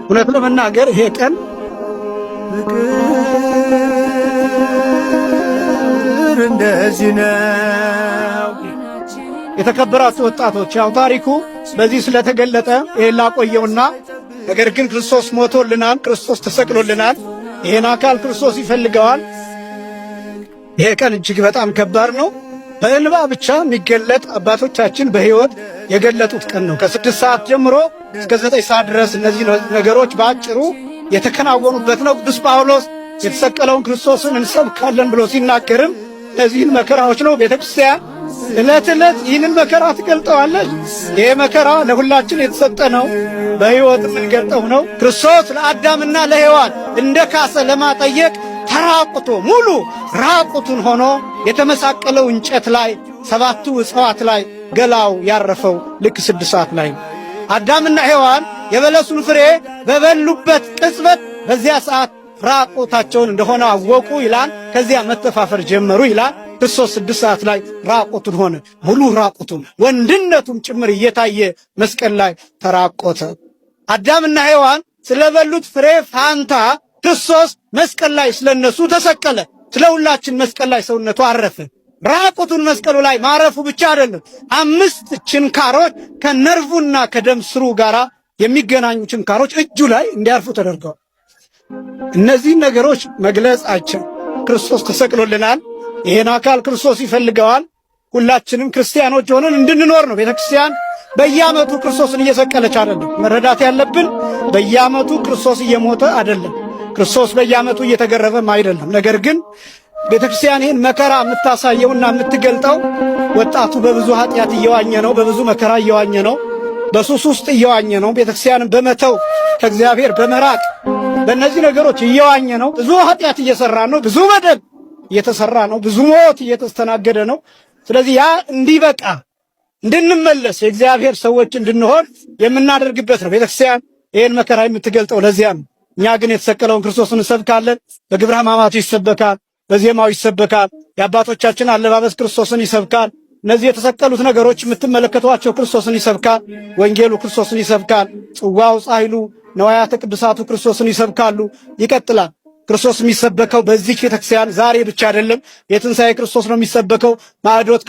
እውነት ለመናገር ይሄ ቀን ፍቅር እንደዚህ ነው። የተከበራችሁ ወጣቶች፣ ያው ታሪኩ በዚህ ስለተገለጠ ይሄን ላቆየውና፣ ነገር ግን ክርስቶስ ሞቶልናል፣ ክርስቶስ ተሰቅሎልናል። ይሄን አካል ክርስቶስ ይፈልገዋል። ይሄ ቀን እጅግ በጣም ከባድ ነው። በእንባ ብቻ የሚገለጥ፣ አባቶቻችን በሕይወት የገለጡት ቀን ነው። ከ6 ሰዓት ጀምሮ እስከ 9 ሰዓት ድረስ እነዚህ ነገሮች በአጭሩ የተከናወኑበት ነው። ቅዱስ ጳውሎስ የተሰቀለውን ክርስቶስን እንሰብካለን ብሎ ሲናገርም እነዚህን መከራዎች ነው። ቤተ ክርስቲያን ዕለት ዕለት ይህንን መከራ ትገልጠዋለች። ይህ መከራ ለሁላችን የተሰጠ ነው። በሕይወት የምንገልጠው ነው። ክርስቶስ ለአዳምና ለሔዋን እንደ ካሰ ለማጠየቅ ተራቁቶ፣ ሙሉ ራቁቱን ሆኖ የተመሳቀለው እንጨት ላይ፣ ሰባቱ እጽዋት ላይ ገላው ያረፈው ልክ 6 ሰዓት ላይ ነው። አዳምና ሔዋን የበለሱን ፍሬ በበሉበት ቅጽበት በዚያ ሰዓት ራቁታቸውን እንደሆነ አወቁ ይላል። ከዚያ መተፋፈር ጀመሩ ይላል። ክርስቶስ 6 ሰዓት ላይ ራቁቱን ሆነ። ሙሉ ራቁቱን ወንድነቱም ጭምር እየታየ መስቀል ላይ ተራቆተ። አዳምና ሔዋን ስለበሉት ፍሬ ፋንታ ክርስቶስ መስቀል ላይ ስለነሱ ተሰቀለ። ስለ ሁላችን መስቀል ላይ ሰውነቱ አረፈ። ራቁቱን መስቀሉ ላይ ማረፉ ብቻ አይደለም፣ አምስት ችንካሮች ከነርቩና ከደም ስሩ ጋራ የሚገናኙ ችንካሮች እጁ ላይ እንዲያርፉ ተደርገዋል። እነዚህን ነገሮች መግለጽ አይቻልም። ክርስቶስ ተሰቅሎልናል። ይሄን አካል ክርስቶስ ይፈልገዋል። ሁላችንም ክርስቲያኖች ሆነን እንድንኖር ነው። ቤተክርስቲያን በየዓመቱ ክርስቶስን እየሰቀለች አይደለም። መረዳት ያለብን በየዓመቱ ክርስቶስ እየሞተ አይደለም። ክርስቶስ በየዓመቱ እየተገረፈም አይደለም። ነገር ግን ቤተክርስቲያን ይህን መከራ የምታሳየውና የምትገልጠው ወጣቱ በብዙ ኃጢአት እየዋኘ ነው፣ በብዙ መከራ እየዋኘ ነው፣ በሱስ ውስጥ እየዋኘ ነው። ቤተክርስቲያንን በመተው፣ ከእግዚአብሔር በመራቅ፣ በእነዚህ ነገሮች እየዋኘ ነው። ብዙ ኃጢአት እየሰራ ነው። ብዙ በደል እየተሰራ ነው። ብዙ ሞት እየተስተናገደ ነው። ስለዚህ ያ እንዲበቃ፣ እንድንመለስ፣ የእግዚአብሔር ሰዎች እንድንሆን የምናደርግበት ነው። ቤተክርስቲያን ይህን መከራ የምትገልጠው ለዚያ ነው። እኛ ግን የተሰቀለውን ክርስቶስን እንሰብካለን። በግብረ ሕማማቱ ይሰበካል፣ በዜማው ይሰበካል። የአባቶቻችን አለባበስ ክርስቶስን ይሰብካል። እነዚህ የተሰቀሉት ነገሮች የምትመለከቷቸው ክርስቶስን ይሰብካል። ወንጌሉ ክርስቶስን ይሰብካል። ጽዋው፣ ጻሕሉ፣ ነዋያተ ቅዱሳቱ ክርስቶስን ይሰብካሉ። ይቀጥላል። ክርስቶስ የሚሰበከው በዚህ ቤተክርስቲያን ዛሬ ብቻ አይደለም። የትንሣኤ ክርስቶስ ነው የሚሰበከው። ማዕዶት